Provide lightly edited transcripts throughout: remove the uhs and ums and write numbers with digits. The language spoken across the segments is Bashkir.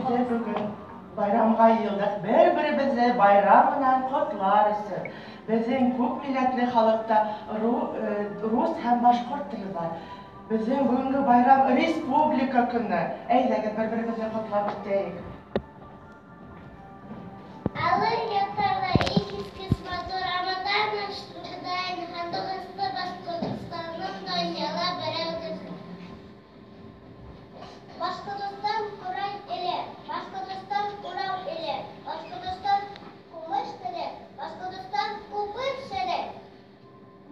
Һеҙҙе бөгөн байрамға йыйылдыҡ. Бер-беребеҙҙе байрам менән ҡотлар өсөн. Беҙҙең күп милләтле халыҡта рус һәм башҡорт теле бар. Беҙҙең бөгөнгө байрам Республика көнө. Әйҙәгеҙ, бер-беребеҙҙе ҡотлап үтәйек. Алыр йорттарҙа иң кискес матур Амандар һандуғасты Башҡортостаным донъяла берәүҙер. Башҡортостан ҡурай иле, Башҡортостан Урал иле, Башҡортостан ҡумыш теле, Башҡортостан күпер сере.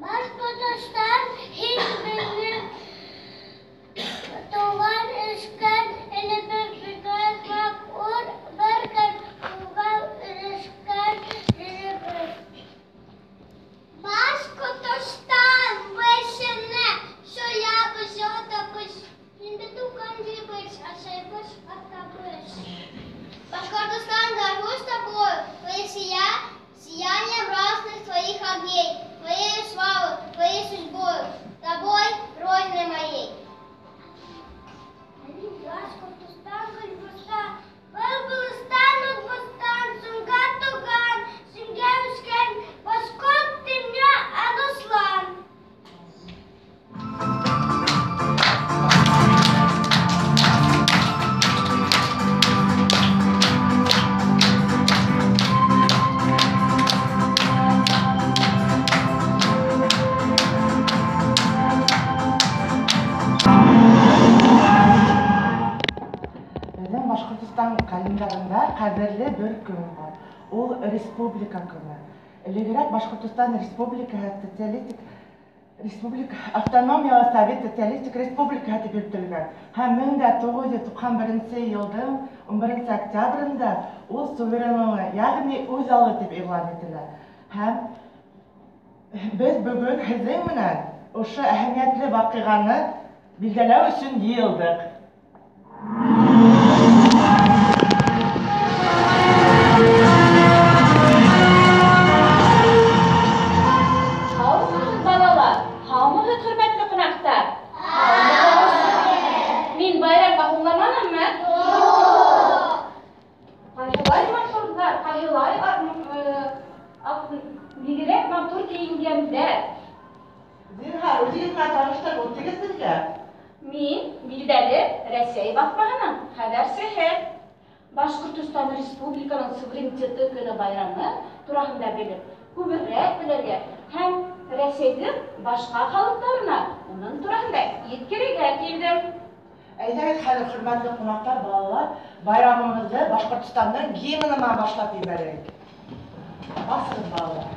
Башҡортостан һин беҙҙең тыуған үҫкән илебеҙ, бигерәк матур бер көн ҡулға ирешкән еребеҙ. Башҡортостан бешене сөйләбеҙ, йотабыҙ, инде туған ебеҙ, ашайбыҙ, атабыҙ. Башкортостан, горжусь тобою, твоей сиянием разных твоих огней, твоей славой, твоей судьбою, тобой, Родиной моей. Башкортостан, Гөлбостан, Былбылыстан, Утбостан, Сунга туған, Сингә үҫкән, башҡорт теленә Аныслан. Беҙҙең Башҡортостан календарында ҡәҙерле бер көн бар. Ул Республика көнө. Элегерәк Башҡортостан Республикаһы Социалистик Республика Автономиялы Совет Социалистик Республикаһы тип йөрөтөлгән. Һәм 1991 йылдың 11 октябрендә ул суверенлығы, йәғни үҙ аллы тип иғлан ителә. Һәм беҙ бөгөн һеҙҙең менән ошо әһәмиәтле ваҡиғаны билдәләү өсөн йыйылдыҡ. Һаумыһығыҙ, балалар? Һаумыһығыҙ, хөрмәтле ҡунаҡтар? Мин байрамға һуңламаныммы? Ҡайһылай матурҙар, ҡайһылай, бигерәк матур кейенгәндәр. Зинһар, үҙегеҙ менән таныштырып үтегеҙ беҙгә. Мин билдәле Рәсәй баҫмаһының хәбәрсеһе. Башҡортостан Республиканың суверенитеты көнө байрамы тураһында белеп, күберәк белергә һәм Рәсәйҙең башҡа халыҡтарына уның тураһында еткерергә килдем. Әйҙәгеҙ, хәҙер, хөрмәтле ҡунаҡтар, балалар, байрамыбыҙҙы Башҡортостандың гимны менән башлап ебәрәйек. Баҫығыҙ, балалар.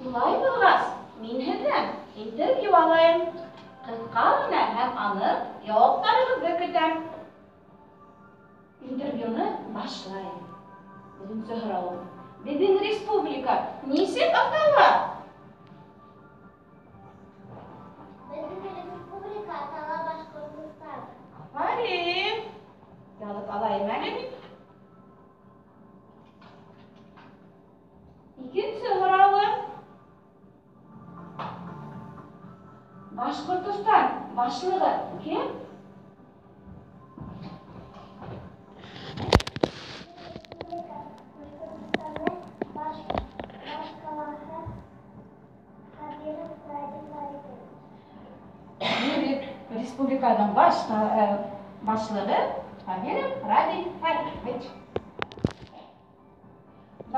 Улай булғас, мин һеҙҙән интервью алайым. Ҡыҫҡа ғына һәм аныҡ яуаптарығыҙҙы көтәм. Интервьюны башлайым. Беренсе һорауым. Беҙҙең республика нисек атала? Беҙҙең республика атала Башҡортостан. Афарин. Яҙып алайым әле мин. Икенсе һорауым. Башҡортостан башлығы кем? Республиканың башлығы Хабиров Радий Фаритович.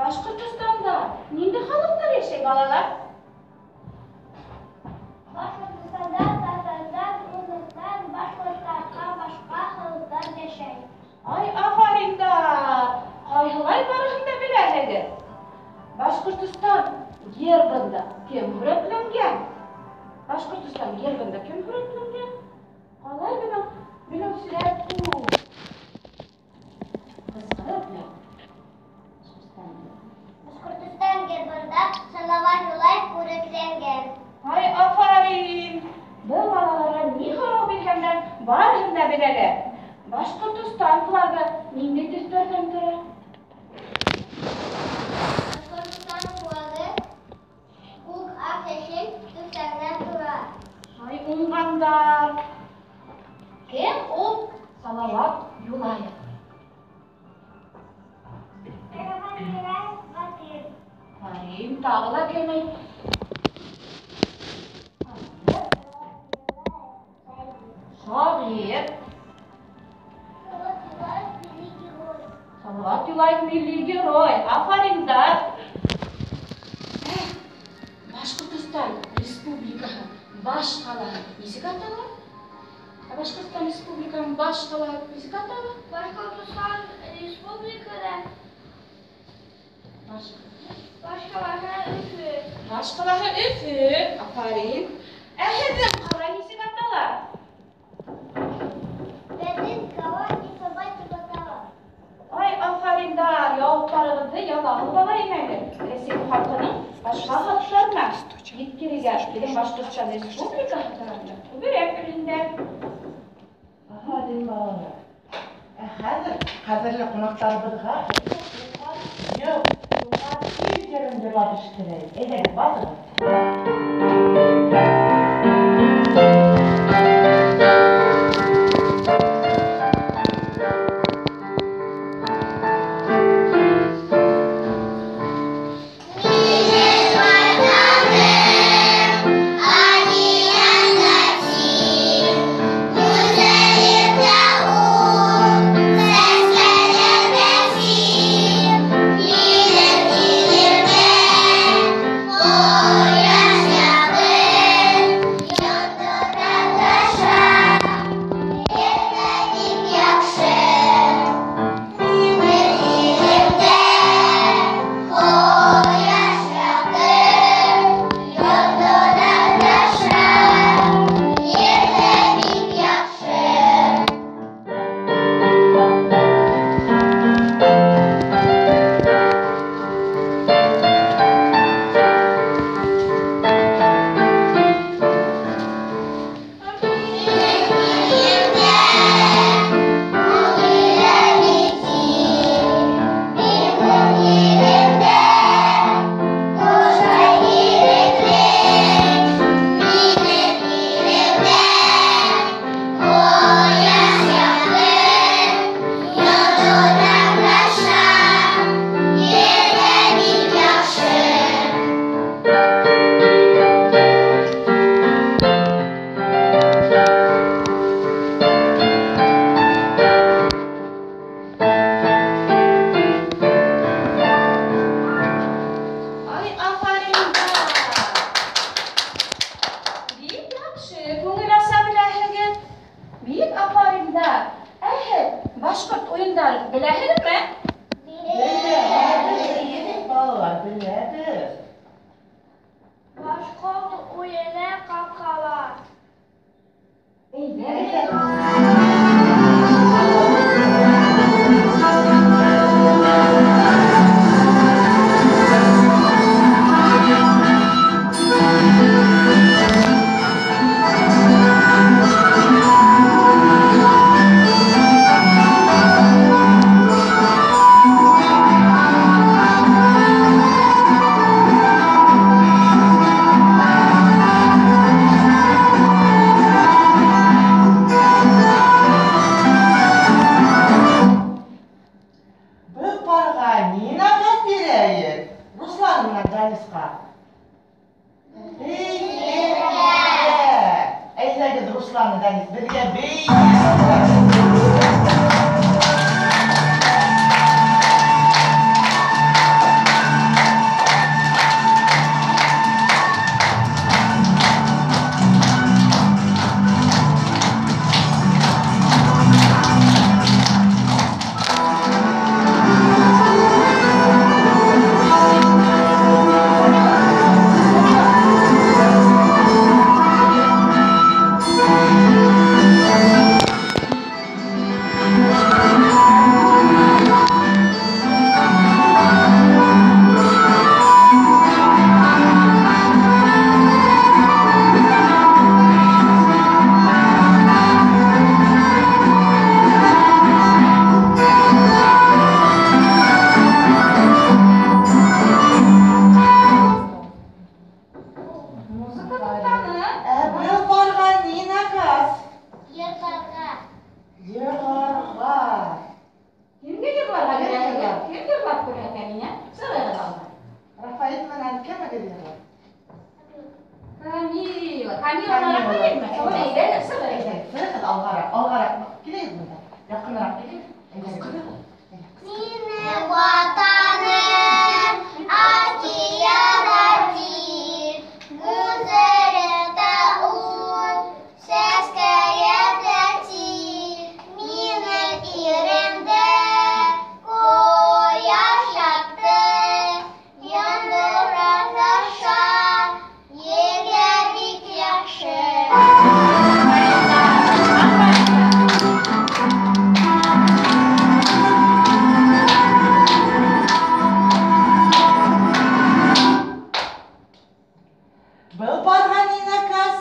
Башҡортостанда ниндәй халыҡтар йәшәй, балалар? Башҡортостанда татарҙар, урыҫтар, башҡорттар һәм башҡа халыҡтар йәшәй. Ай, афариндар! Ҡайһылай барыһын да беләһегеҙ. Башҡортостан гербында кем һүрәтләнгән? Башҡортостан гербында кем һүрәтләнгән? Ҡалай бының белеүселәр күп. Ҡысҡырып яҙ. Башҡортостан гербында Салават Юлаев һүрәтләнгән. Ай, афарин! Был балаларға ни һорау бирһәм дә, барыһын да беләләр. Башҡортостан флагы ниндәй төҫтәрҙән тора? Башҡортостан флагы күк, аҡ, йәшел төҫтәрҙән тора. Ай, уңғандар! Кем ул Салават Юлаев? Салават Юлаев батыр. Афарин, тағы ла кем әйт? Шағир. Салават Юлаев милли герой. Салават Юлаев милли герой. Афариндар! Башҡортостан Республикаһы баш ҡалаһы нисек атала? Ә Башҡортостан Республикаһының баш ҡалаһы нисек атала? Башҡортостан Республикаһы Баш баш ҡалаһы Өфө. Баш ҡалаһы Өфө. Афарин. Ә һеҙҙең ҡала нисек атала? Беҙҙең ҡала Исабай тип атала. Ай, афариндар! Яуаптарығыҙҙы яҙағыҙ алайым әле. Рәсәй халҡының башҡа халыҡтарына еткерергә беҙҙең Башҡортостан Республикаһы тураһында күберәк белһендәр. Афарин, балалар. Ә хәҙер ҡәҙерле ҡунаҡтарыбыҙға йыл, туған ил йырын йырлап ишеттерәйек. Әйҙәгеҙ, баҫығыҙ. Ай, афариндар! Бик яҡшы күңел аса беләһегеҙ. Бик афариндар! Ә һеҙ башҡорт уйындарын беләһегеҙме? Беләбеҙ, балалар, беләбеҙ. Башҡорт уйыны ҡапҡала. Әйҙәгеҙ. Был парға ни наказ бирәйек? Руслан менән Данисҡа. Бейергә! Әйҙәгеҙ, Руслан менән Данис, беҙгә бейергә! Камиланы ҡуйыймы? Әйҙә, сығыҙ. Сығыҙ алғараҡ, алғараҡ. Килегеҙ бында. Яҡыныраҡ килегеҙ. Минең Ватаным океандар тир, Гүзәлектә ут, сәскәләрҙә тир. Минең иремдә ҡояш яҡты, Яндыра таша, ергә бик яҡшы. Был парға ни наказ?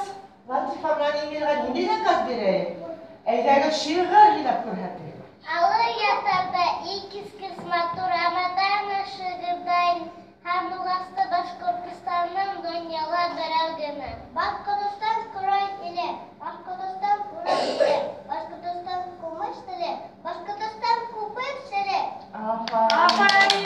Латифа менән Эмилгә ниндәй наказ бирәйек? Әйҙәгеҙ шиғыр һөйләп күрһәтегеҙ. Оло ятарҙа иҫ-киткес матур Аматана шығырҙай, Һандуғасты Башҡортостанның донъяла берәү генә. Башҡортостан ҡурай иле, Башҡортостан ҡурай иле, Башҡортостан көмөш теле, Башҡортостан күпер сере. Афарин. Афарин.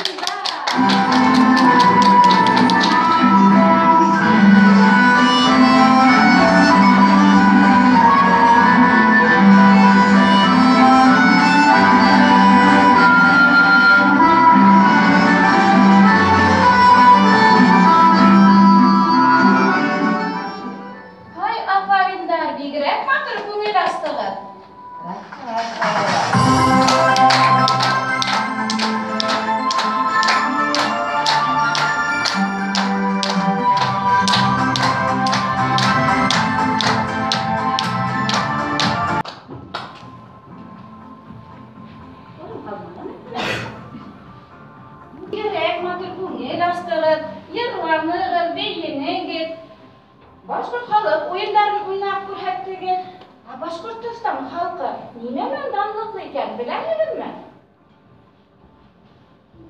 Һай, афариндар, бигерәк матур күңел астығыҙ. Рәхмәт, балалар. Бигерәк матур күңел астығыҙ, йырланығыҙ, бейенегеҙ. Башҡорт халыҡ уйындарын уйнап күрһәттегеҙ. Ә Башҡортостан халҡы нимә менән данлыҡлы икән, беләһегеҙме?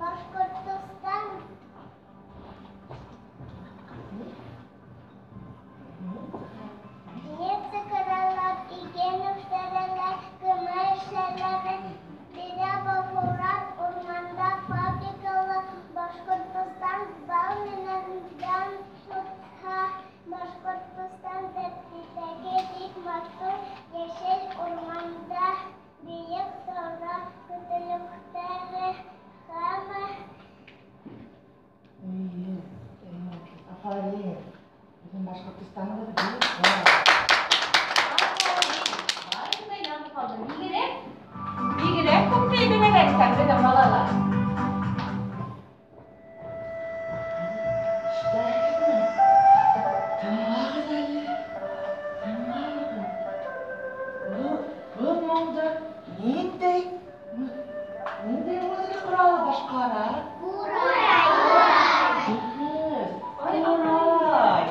Башҡортостан нефть сығаралар, иген үҫтерәләр, көмөр эшләләр, беҙҙә баҡыурат, урманда фабрикалар. Башҡортостан бал менән дан тотһа, Башҡортостан тәҙрәге бик матур, йәшел урманда, бейек тауҙа, көтөлөктәре һәм Эйе, эйе. Афарин. Беҙҙең Башҡортостаныбыҙ бик бай. Барыһы да янып ҡалды. Бигерәк, бигерәк күп беләләр икән беҙҙең балалар. Ишетәһегеҙме? Тыңлағыҙ әле. Тыңлағыҙ. Был моңдо ниндәй музыка ҡоралы башҡара? Ҡурай. Дөрөҫ. Ҡурай.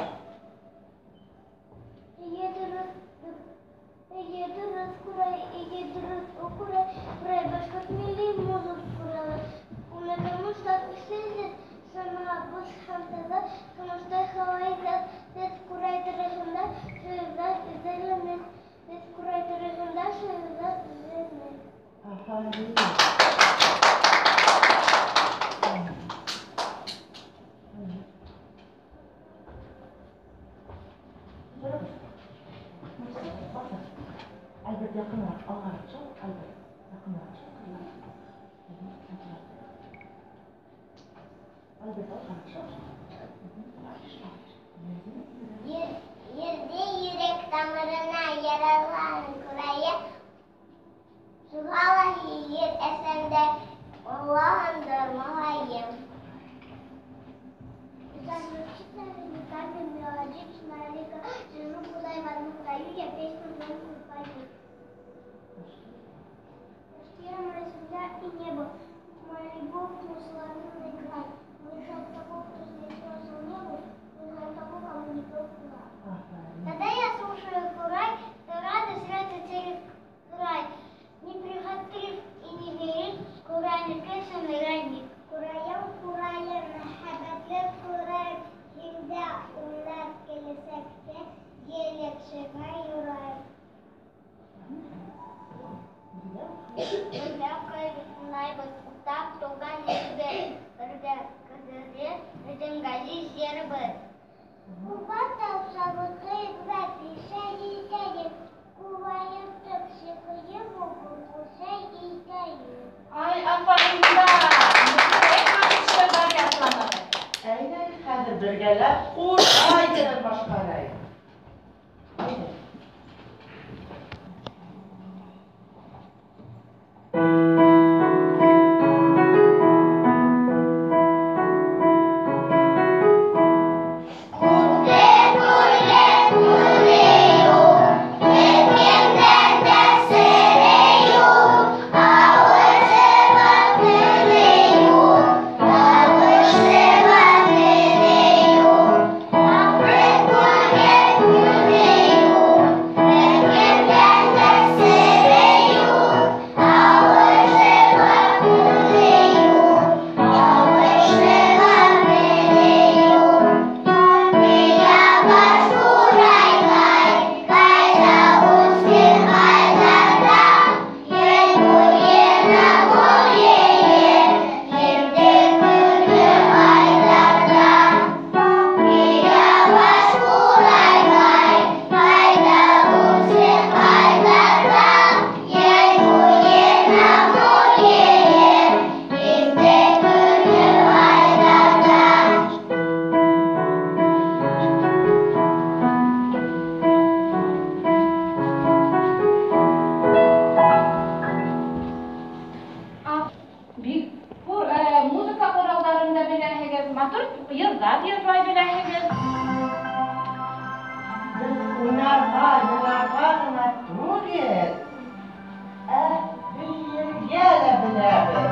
Эйе, дөрөҫ, эйе, дөрөҫ, ҡурай, эйе, дөрөҫ, о ҡурай, ҡурай башҡорт милли музыка ҡоралы. Уны тормошта көслө санабыҙ һәм таҙа тормошта һалайҙар. Беҙ ҡурай тураһында шиғырҙар әҙерләнек. Беҙ ҡурай тураһында шиғырҙар әҙерләнек. Афарин. Альберт, яҡыныраҡ, алғараҡ шул, Альберт, яҡыныраҡ шул. Альберт, алғараҡ шул. Ерҙе йөрәк тамырына яралған ҡурайы, шуға ла һөйөр әсәмде, Аллаһымдыр малайым. Сижу куда в одном краю, я песню звонкую пою. Моя земля и небо, моя любовь, мой соловьиный край. Слышал того, кто здесь рос небо, слышал того, кому не пел курай. Когда я слушаю курай, то радость рвется через край. Неприхотлив и не верит, курай не песен и ранник. Кураем, кураем, мәхәббәтле курай, һиндә уйлап киләсәккә елеп сыға юрай. Бергә ҡайнайбыҙ, уттап тулған ербеҙ, бергә ҡәҙерле беҙҙең ғәзиз еребеҙ. Ай, афарин да! Әйҙәгеҙ, хәҙер бергәләп Ҡурай йырын башҡарайыҡ. Әйҙә. Музыка ҡоралдарын да беләһегеҙ, матур йырҙар йырлай беләһегеҙ. Беҙ уйнарға, йырларға ғына түгел, ә бейергә лә беләбеҙ.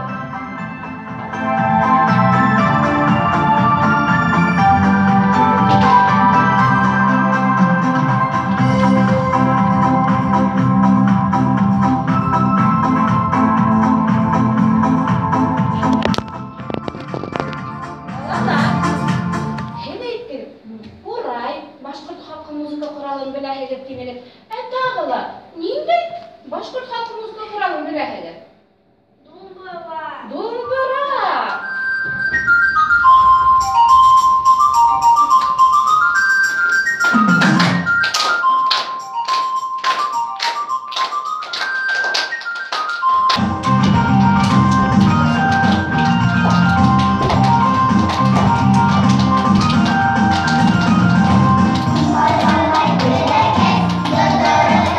Башҡорт халҡы музыка ҡоралын беләһегеҙ тинегеҙ. Ә тағы ла ниндәй башҡорт халҡы музыка ҡоралын беләһегеҙ? Думбыра. Думбыра.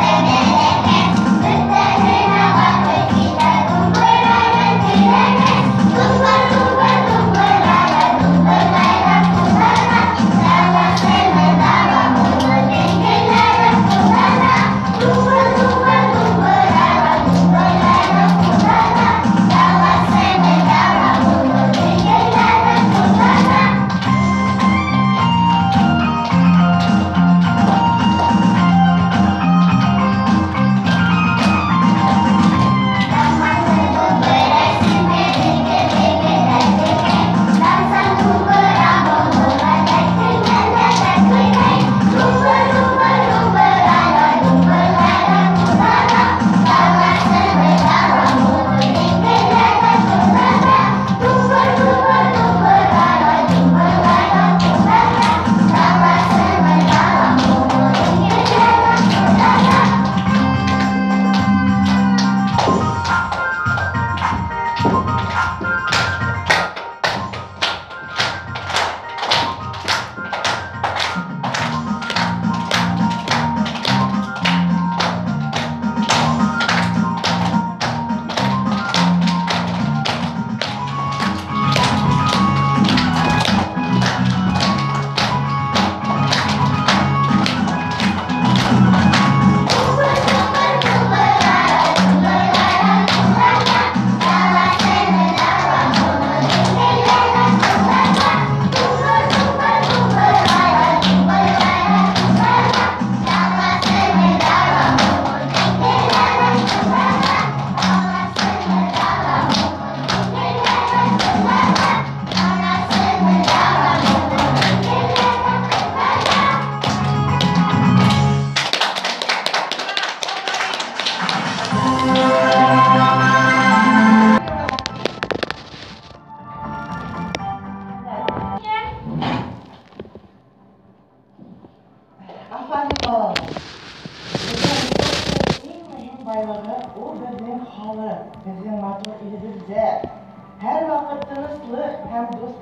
Yeah.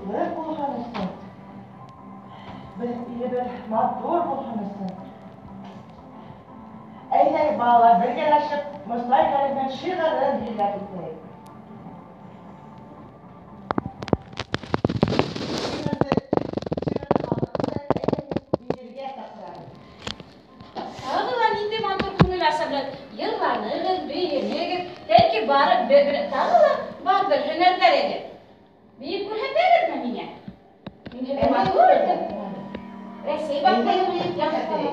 Дуҫлыҡ булһын өсөн. Беҙҙең илебеҙ матур булһын өсөн. Әйҙә, балалар, бергәләшеп Мосай Кәримдең шиғырын һөйләп үтәйек. Бирергә саҡырабыҙ. Тағы ла ниндәй матур күңел асабыҙ. Йырланығыҙ, бейенегеҙ, бәлки барып тағы ла барҙыр һөнәрҙәрегеҙ. Бейеп күрһәтәгеҙме миңә? Мин һеҙгә матур итеп Рәсәй баҫтырып яҡшы.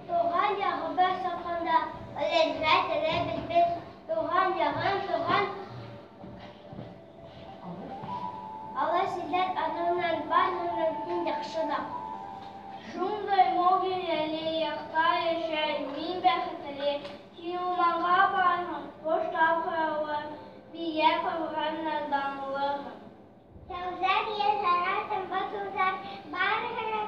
Туған яғыбыҙ саҡында үлергә теләйбеҙ беҙ. Туған яғым, туған алыс илдәр атыңнан барыһынан һин яҡшыраҡ. Шундай мол яҡта йәшәй, мин бәхетле. Һин урманға барһың, ҡоштар һайрауы, бейә ҡарға менән данлыһың. Тауҙар, йылғалар, тынғы һыуҙар, барыһы ла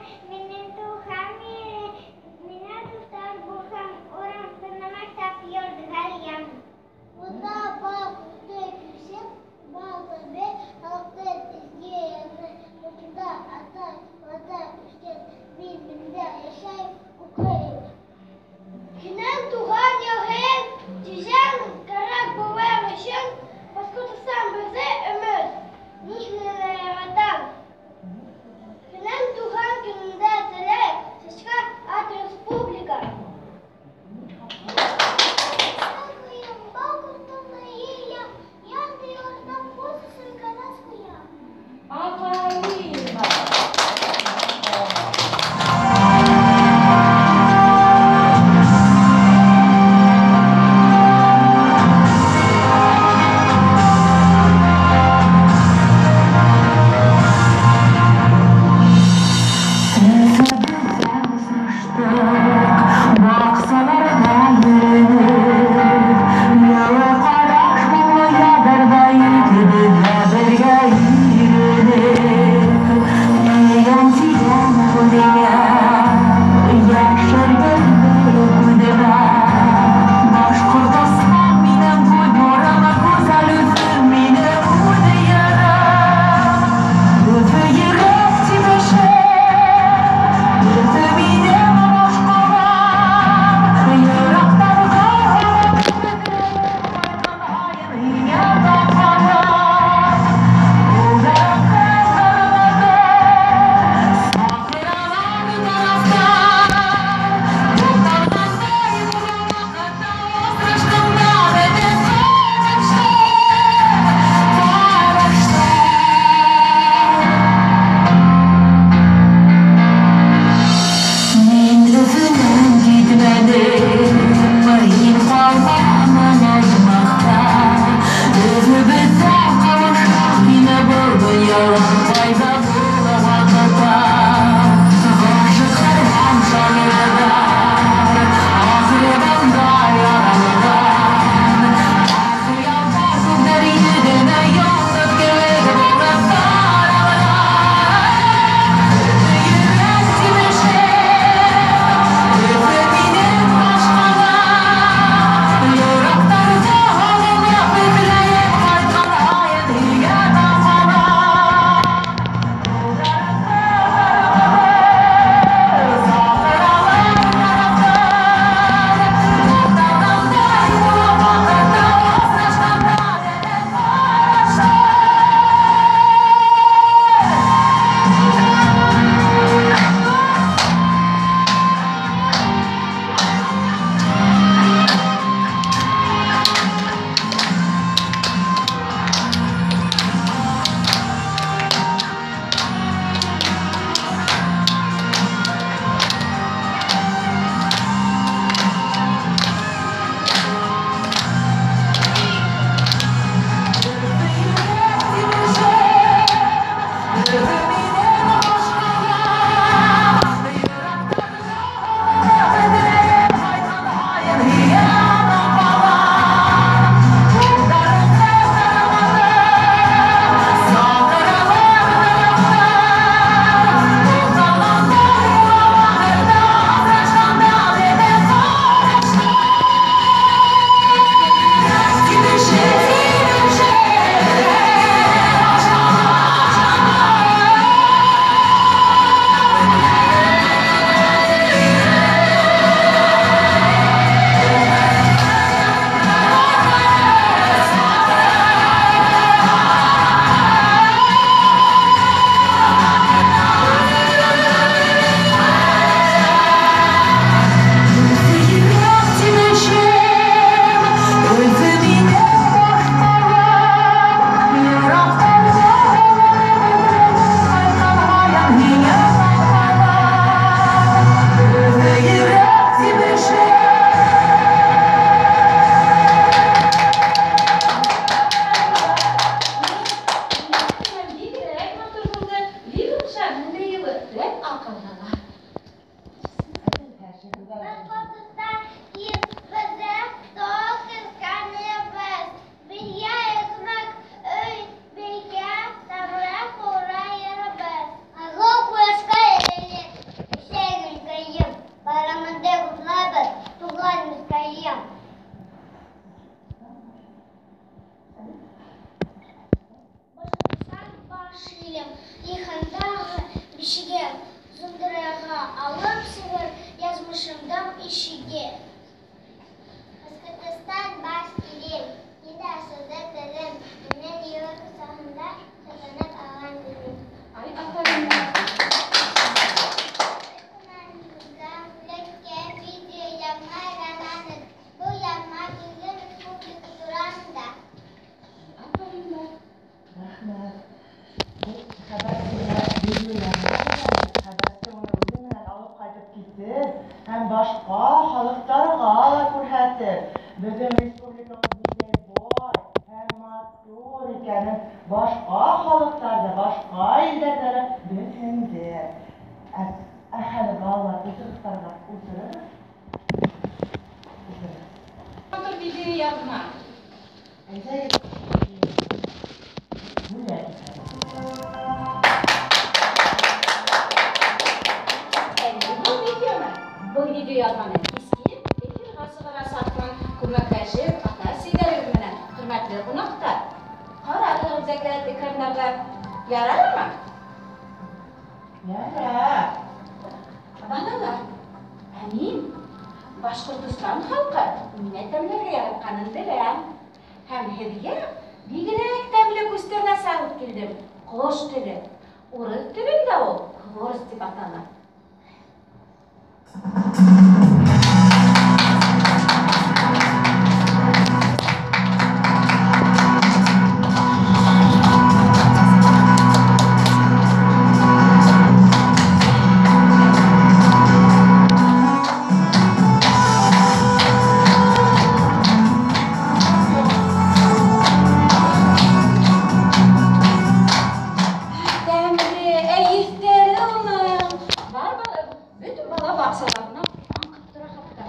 Йыһандағы бишегем, Зундырырға алып сығыр Язмышымдың ишеге. Башҡортостан баш илем, Һиндә асылды телем, Минең йылы ҡосағында Шатланып алған гөлем. Ай, афарин. Бүләккә видеояҙма әйләнәбеҙ. Был яҙма беҙҙең республика тураһында. Афарин. Рәхмәт. Был хәбәр видеояҙма, хәбәрсе уны үҙе менән алып ҡайтып китер һәм башҡа халыҡтарға ла күрһәтер. Беҙҙең республикабыҙ ниндәй бай һәм матур икәнен башҡа халыҡтар ҙа, башҡа илдәрҙә лә белһендер. Ә хәҙер балалар ултырғыстарға ултырығыҙ. Ултырығыҙ. Матур видеояҙма. Әйҙәгеҙ, бүләк итәбеҙ. Әле был видеоны, был видеояҙманы кискә эфирға сығарасаҡмын. Күмәкләшеп, ата-әсәләрегеҙ менән, хөрмәтле ҡунаҡтар. Ҡарағыҙ зәңгәр экрандарҙа. Ярармы? Ярар. Балалар, ә мин Башҡортостан халҡы мине тәмләргә яратҡанын беләм. Һәм һеҙгә бигерәк тәмле күстәнәс алып килдем. Ҡош теле. Урыҫ телендә ул хворост тип атала. Тәмле, әйеҫтәре уның. Бар бала, бөтөн бала баҡсаларына аңҡып тора хатта.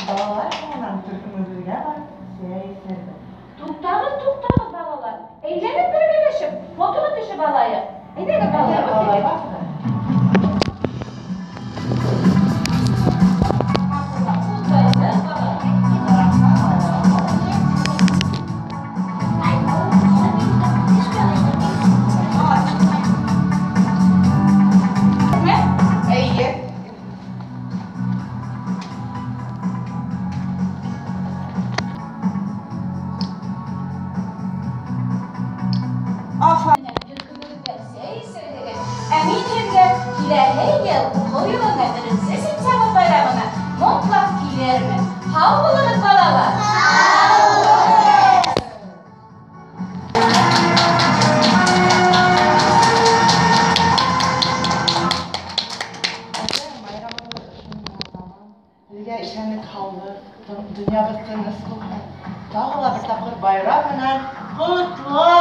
Балалар һуңынан төркөмөбөҙгә барып сәй эсербеҙ. Туҡтағыҙ, туҡтағыҙ, балалар. Әйләнеп бергәләшеп, фотоға төшөп алайыҡ. Әйҙәгеҙ, балалар, Балалар, үтегеҙ. баҫығыҙ. Ултырығыҙ, балалар. Эйе. Афарин, төркөмөбөҙгә сәй эсерҙегеҙ. Ә мин һеҙгә киләһе йыл уҡыу йылында 1 сентябрь байрамына мотлаҡ килермен. Һау булығыҙ, балалар. Байрамыбыҙ ошо тамам. Һеҙгә иҫәнлек, һаулыҡ, донъябыҙ тыныс булһын. Тағы ла бер тапҡыр байрам менән ҡотлайбыҙ.